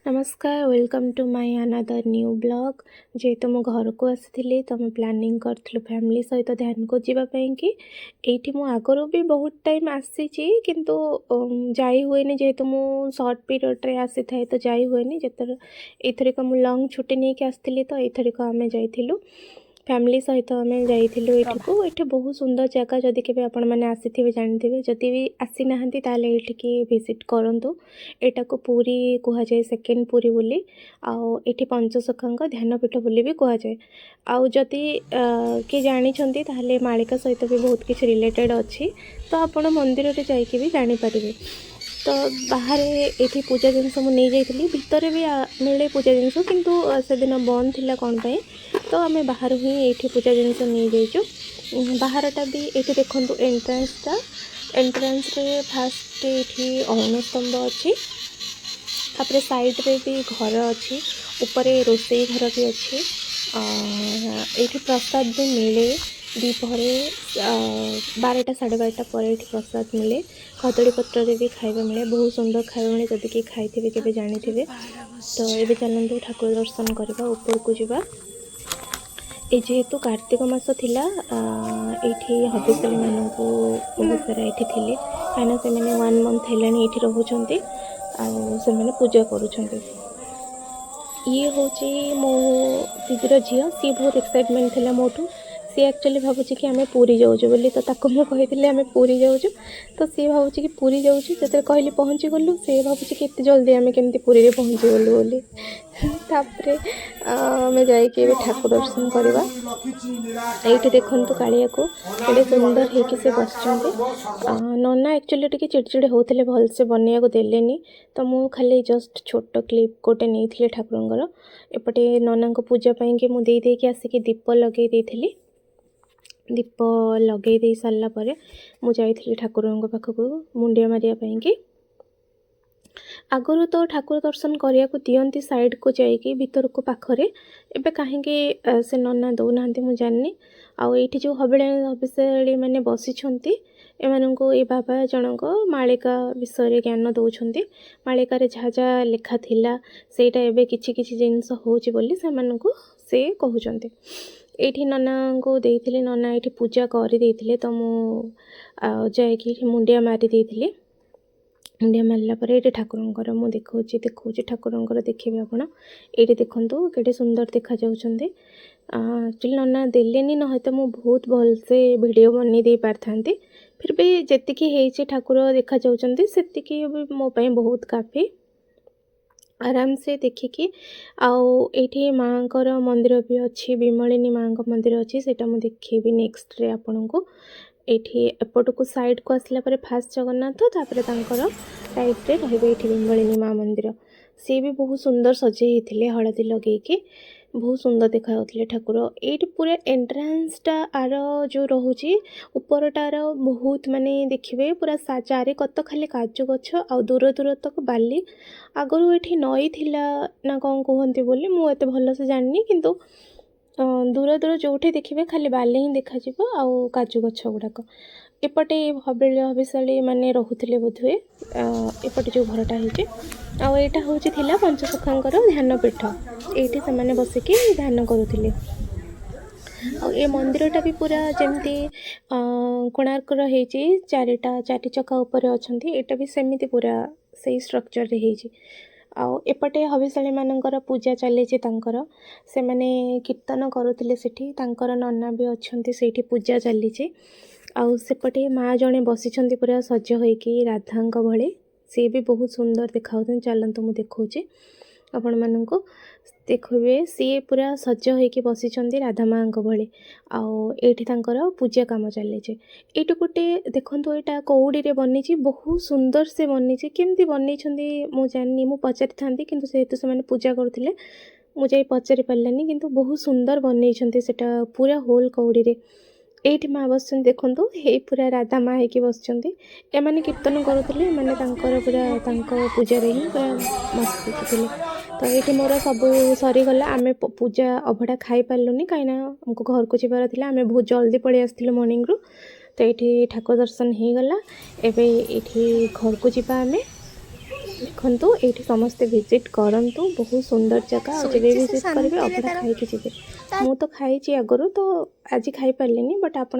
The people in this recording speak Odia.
ନମସ୍କାର, welcome to my another new vlog। ଯେହେତୁ ମୁଁ ଘରକୁ ଆସିଥିଲି, ତ ଆମେ ପ୍ଲାନିଂ କରିଥିଲୁ ଫ୍ୟାମିଲି ସହିତ ଧ୍ୟାନକୁ ଯିବା ପାଇଁକି। ଏଇଠି ମୁଁ ଆଗରୁ ବି ବହୁତ ଟାଇମ୍ ଆସିଛି, କିନ୍ତୁ ଯାଇ ହୁଏନି। ଯେହେତୁ ମୁଁ ସର୍ଟ ପିରିୟଡ଼ରେ ଆସିଥାଏ, ତ ଯାଇ ହୁଏନି ଯେତେବେଳେ। ଏଇଥରିକ ମୁଁ ଲଙ୍ଗ୍ ଛୁଟି ନେଇକି ଆସିଥିଲି, ତ ଏଇଥରିକ ଆମେ ଯାଇଥିଲୁ, ଫ୍ୟାମିଲି ସହିତ ଆମେ ଯାଇଥିଲୁ ଏଇଠିକୁ। ଏଠି ବହୁତ ସୁନ୍ଦର ଜାଗା। ଯଦି କେବେ ଆପଣମାନେ ଆସିଥିବେ, ଜାଣିଥିବେ। ଯଦି ବି ଆସିନାହାନ୍ତି, ତାହେଲେ ଏଇଠିକି ଭିଜିଟ୍ କରନ୍ତୁ। ଏଇଟାକୁ ପୁରୀ କୁହାଯାଏ, ସେକେଣ୍ଡ ପୁରୀ ବୋଲି। ଆଉ ଏଠି ପଞ୍ଚସଖାଙ୍କ ଧ୍ୟାନପୀଠ ବୋଲି ବି କୁହାଯାଏ। ଆଉ ଯଦି କିଏ ଜାଣିଛନ୍ତି, ତାହେଲେ ମାଳିକା ସହିତ ବି ବହୁତ କିଛି ରିଲେଟେଡ଼୍ ଅଛି, ତ ଆପଣ ମନ୍ଦିରରେ ଯାଇକି ବି ଜାଣିପାରିବେ। ତ ବାହାରେ ଏଇଠି ପୂଜା ଜିନିଷ ମୁଁ ନେଇଯାଇଥିଲି। ଭିତରେ ବି ମିଳେ ପୂଜା ଜିନିଷ, କିନ୍ତୁ ସେଦିନ ବନ୍ଦ ଥିଲା କ'ଣ ପାଇଁ, ତ ଆମେ ବାହାରୁ ହିଁ ଏଇଠି ପୂଜା ଜିନିଷ ନେଇଯାଇଛୁ। ବାହାରଟା ବି ଏଇଠି ଦେଖନ୍ତୁ ଏଣ୍ଟ୍ରାନ୍ସଟା। ଏଣ୍ଟ୍ରାନ୍ସରେ ଫାଷ୍ଟ ଏଇଠି ଅରୁଣସ୍ତମ୍ଭ ଅଛି, ତାପରେ ସାଇଡ଼୍ରେ ବି ଘର ଅଛି, ଉପରେ ରୋଷେଇ ଘର ବି ଅଛି। ଏଇଠି ପ୍ରସାଦ ବି ମିଳେ। ଦ୍ୱିପହରେ 12ଟା 12:30 ପରେ ଏଇଠି ପ୍ରସାଦ ମିଳେ। କଦଳୀ ପତ୍ରରେ ବି ଖାଇବା ମିଳେ। ବହୁତ ସୁନ୍ଦର ଖାଇବା ମିଳେ। ଯଦି କିଏ ଖାଇଥିବେ କେବେ, ଜାଣିଥିବେ। ତ ଏବେ ଚାଲନ୍ତୁ, ଠାକୁର ଦର୍ଶନ କରିବା, ଉପରକୁ ଯିବା। ଏ ଯେହେତୁ କାର୍ତ୍ତିକ ମାସ ଥିଲା, ଏଇଠି ହବିଷ୍ୟାଳିମାନଙ୍କୁ ବହୁତ ସାରା ଏଇଠି ଥିଲେ, କାହିଁକିନା ସେମାନେ ୱାନ୍ ମନ୍ଥ ହେଲାଣି ଏଇଠି ରହୁଛନ୍ତି ଆଉ ସେମାନେ ପୂଜା କରୁଛନ୍ତି। ଇଏ ହେଉଛି ମୋ ଦିଦିର ଝିଅ। ସିଏ ବହୁତ ଏକ୍ସାଇଟମେଣ୍ଟ ଥିଲା ମୋଠୁ। ସିଏ ଆକ୍ଚୁଆଲି ଭାବୁଛି କି ଆମେ ପୁରୀ ଯାଉଛୁ ବୋଲି। ତ ତାକୁ ମୁଁ କହିଥିଲି ଆମେ ପୁରୀ ଯାଉଛୁ, ତ ସିଏ ଭାବୁଛି କି ପୁରୀ ଯାଉଛୁ। ଯେତେବେଳେ କହିଲି ପହଞ୍ଚିଗଲୁ, ସିଏ ଭାବୁଛି କି ଏତେ ଜଲ୍ଦି ଆମେ କେମିତି ପୁରୀରେ ପହଞ୍ଚିଗଲୁ ବୋଲି। ତାପରେ ଆମେ ଯାଇକି ଏବେ ଠାକୁର ଦର୍ଶନ କରିବା। ଏଇଠି ଦେଖନ୍ତୁ କାଳିଆକୁ, କେଡ଼େ ସୁନ୍ଦର ହେଇକି ସେ ବସିଛନ୍ତି। ନନା ଆକ୍ଚୁଆଲି ଟିକେ ଚିଡ଼ଚିଡ଼ ହେଉଥିଲେ, ଭଲସେ ବନେଇବାକୁ ଦେଲେନି। ତ ମୁଁ ଖାଲି ଜଷ୍ଟ ଛୋଟ କ୍ଲିପ୍ ଗୋଟେ ନେଇଥିଲି ଠାକୁରଙ୍କର। ଏପଟେ ନନାଙ୍କ ପୂଜା ପାଇଁକି ମୁଁ ଦେଇ ଦେଇକି ଆସିକି ଦୀପ ଲଗେଇ ଦେଇଥିଲି। ଦୀପ ଲଗେଇ ଦେଇ ସାରିଲା ପରେ ମୁଁ ଯାଇଥିଲି ଠାକୁରଙ୍କ ପାଖକୁ ମୁଣ୍ଡିଆ ମାରିବା ପାଇଁକି। ଆଗରୁ ତ ଠାକୁର ଦର୍ଶନ କରିବାକୁ ଦିଅନ୍ତି ସାଇଡ଼କୁ ଯାଇକି, ଭିତରକୁ ପାଖରେ। ଏବେ କାହିଁକି ସେ ନନା ଦେଉନାହାନ୍ତି, ମୁଁ ଜାଣିନି। ଆଉ ଏଇଠି ଯେଉଁ ହବିଷ୍ୟାଳି ମାନେ ବସିଛନ୍ତି, ଏମାନଙ୍କୁ ଏ ବାବା ଜଣଙ୍କ ମାଳିକା ବିଷୟରେ ଜ୍ଞାନ ଦେଉଛନ୍ତି। ମାଳିକାରେ ଯାହା ଯାହା ଲେଖା ଥିଲା, ସେଇଟା ଏବେ କିଛି କିଛି ଜିନିଷ ହେଉଛି ବୋଲି ସେମାନଙ୍କୁ ସେ କହୁଛନ୍ତି। ଏଇଠି ନନାଙ୍କୁ ଦେଇଥିଲି, ନନା ଏଇଠି ପୂଜା କରିଦେଇଥିଲେ, ତ ମୁଁ ଆଉ ଯାଇକି ଏଇଠି ମୁଣ୍ଡିଆ ମାରି ଦେଇଥିଲି। ମୁଣ୍ଡିଆ ମାରିଲା ପରେ ଏଇଠି ଠାକୁରଙ୍କର ମୁଁ ଦେଖାଉଛି ଦେଖାଉଛି ଠାକୁରଙ୍କର, ଦେଖିବେ ଆପଣ। ଏଇଠି ଦେଖନ୍ତୁ, କେଡ଼େ ସୁନ୍ଦର ଦେଖାଯାଉଛନ୍ତି। ଆକ୍ଚୁଆଲି ନନା ଦେଲେନି, ନହେଲେ ତ ମୁଁ ବହୁତ ଭଲସେ ଭିଡ଼ିଓ ବନେଇ ଦେଇ ପାରିଥାନ୍ତି। ଫିର୍ ବି ଯେତିକି ହେଇଛି, ଠାକୁର ଦେଖାଯାଉଛନ୍ତି, ସେତିକି ବି ମୋ ପାଇଁ ବହୁତ କାଫି। ଆରାମସେ ଦେଖିକି। ଆଉ ଏଇଠି ମାଆଙ୍କର ମନ୍ଦିର ବି ଅଛି, ବିମଳିନୀ ମାଆଙ୍କ ମନ୍ଦିର ଅଛି। ସେଇଟା ମୁଁ ଦେଖେଇବି ନେକ୍ସଟରେ ଆପଣଙ୍କୁ। ଏଇଠି ଏପଟକୁ ସାଇଡ଼କୁ ଆସିଲା ପରେ ଫାଷ୍ଟ ଜଗନ୍ନାଥ, ତାପରେ ତାଙ୍କର ରାଇଟ୍ରେ ରହିବେ ଏଇଠି ବିମଳିନୀ ମା ମନ୍ଦିର। ସିଏ ବି ବହୁତ ସୁନ୍ଦର ସଜେଇ ହେଇଥିଲେ, ହଳଦୀ ଲଗେଇକି ବହୁତ ସୁନ୍ଦର ଦେଖାଯାଉଥିଲେ ଠାକୁର। ଏଇଠି ପୁରା ଏଣ୍ଟ୍ରାନ୍ସଟା ଆର ଯେଉଁ ରହୁଛି, ଉପରଟାର ବହୁତ ମାନେ ଦେଖିବେ ପୁରା ଚାରି କତ ଖାଲି କାଜୁ ଗଛ ଆଉ ଦୂର ଦୂର ତକ ବାଲି। ଆଗରୁ ଏଠି ନଈ ଥିଲା ନା କ'ଣ କୁହନ୍ତି ବୋଲି, ମୁଁ ଏତେ ଭଲସେ ଜାଣିନି। କିନ୍ତୁ ଦୂର ଦୂର ଯେଉଁଠି ଦେଖିବେ, ଖାଲି ବାଲି ହିଁ ଦେଖାଯିବ ଆଉ କାଜୁ ଗଛ ଗୁଡ଼ାକ। ଏପଟେ ହବିଷ୍ୟାଳି ମାନେ ରହୁଥିଲେ ବୋଧହୁଏ, ଏପଟେ ଯେଉଁ ଘରଟା ହେଇଛି। ଆଉ ଏଇଟା ହେଉଛି ଥିଲା ପଞ୍ଚସଖାଙ୍କର ଧ୍ୟାନ ପୀଠ। ଏଇଠି ସେମାନେ ବସିକି ଧ୍ୟାନ କରୁଥିଲେ। ଆଉ ଏ ମନ୍ଦିରଟା ବି ପୁରା ଯେମିତି କୋଣାର୍କର ହେଇଛି, ଚାରିଟା ଚାରି ଚକା ଉପରେ ଅଛନ୍ତି, ଏଇଟା ବି ସେମିତି ପୁରା ସେଇ ଷ୍ଟ୍ରକ୍ଚରରେ ହେଇଛି। ଆଉ ଏପଟେ ହବିଷ୍ୟାଳିମାନଙ୍କର ପୂଜା ଚାଲିଛି ତାଙ୍କର। ସେମାନେ କୀର୍ତ୍ତନ କରୁଥିଲେ ସେଠି। ତାଙ୍କର ନନା ବି ଅଛନ୍ତି ସେଇଠି, ପୂଜା ଚାଲିଛି। ଆଉ ସେପଟେ ମା ଜଣେ ବସିଛନ୍ତି ପୁରା ସଜ ହୋଇକି ରାଧାଙ୍କ ଭଳି। ସିଏ ବି ବହୁତ ସୁନ୍ଦର ଦେଖାଯାଉଛନ୍ତି। ଚାଲନ୍ତୁ, ମୁଁ ଦେଖାଉଛି ଆପଣମାନଙ୍କୁ। ଦେଖିବେ, ସିଏ ପୁରା ସଜ ହେଇକି ବସିଛନ୍ତି ରାଧା ମାଆଙ୍କ ଭଳି। ଆଉ ଏଇଠି ତାଙ୍କର ପୂଜା କାମ ଚାଲିଛି। ଏଇଠି ଗୋଟେ ଦେଖନ୍ତୁ, ଏଇଟା କଉଡ଼ିରେ ବନିଛି। ବହୁତ ସୁନ୍ଦର ସେ ବନିଛି। କେମିତି ବନେଇଛନ୍ତି ମୁଁ ଜାଣିନି। ମୁଁ ପଚାରିଥାନ୍ତି, କିନ୍ତୁ ଯେହେତୁ ସେମାନେ ପୂଜା କରୁଥିଲେ, ମୁଁ ଯାଇ ପଚାରି ପାରିଲିନି। କିନ୍ତୁ ବହୁତ ସୁନ୍ଦର ବନେଇଛନ୍ତି ସେଟା ପୁରା ହୋଲ୍ କଉଡ଼ିରେ। ଏଇଠି ମା ବସିଛନ୍ତି ଦେଖନ୍ତୁ, ହେଇ ପୁରା ରାଧା ମା ହେଇକି ବସିଛନ୍ତି। ଏମାନେ କୀର୍ତ୍ତନ କରୁଥିଲେ। ଏମାନେ ତାଙ୍କର ପୁରା ତାଙ୍କ ପୂଜାରେ ହିଁ ପୁରା ମସ୍ତ ଥିଲେ। ତ ଏଇଠି ମୋର ସବୁ ସରିଗଲା। ଆମେ ପୂଜା ଅଭଡ଼ା ଖାଇପାରିଲୁନି, କାହିଁକିନା ଆମକୁ ଘରକୁ ଯିବାର ଥିଲା। ଆମେ ବହୁତ ଜଲ୍ଦି ପଳେଇ ଆସିଥିଲୁ ମର୍ଣ୍ଣିଂରୁ। ତ ଏଇଠି ଠାକୁର ଦର୍ଶନ ହେଇଗଲା। ଏବେ ଏଇଠି ଘରକୁ ଯିବା ଆମେ। ଦେଖନ୍ତୁ, ଏଇଠି ସମସ୍ତେ ଭିଜିଟ୍ କରନ୍ତୁ, ବହୁତ ସୁନ୍ଦର ଜାଗା। ଆଉ ଯେବେ ଶୋଇଛି ସେ ଭିଜିଟ୍ କରିବେ, ଶାନ୍ତିରେ ଅବଢ଼ା ତାର। ଖାଇକି ଯିବେ। ମୁଁ ତ ଖାଇଛି ଆଗରୁ, ତ ଆଜି ଖାଇପାରିଲିନି, ବଟ୍ ଆପଣ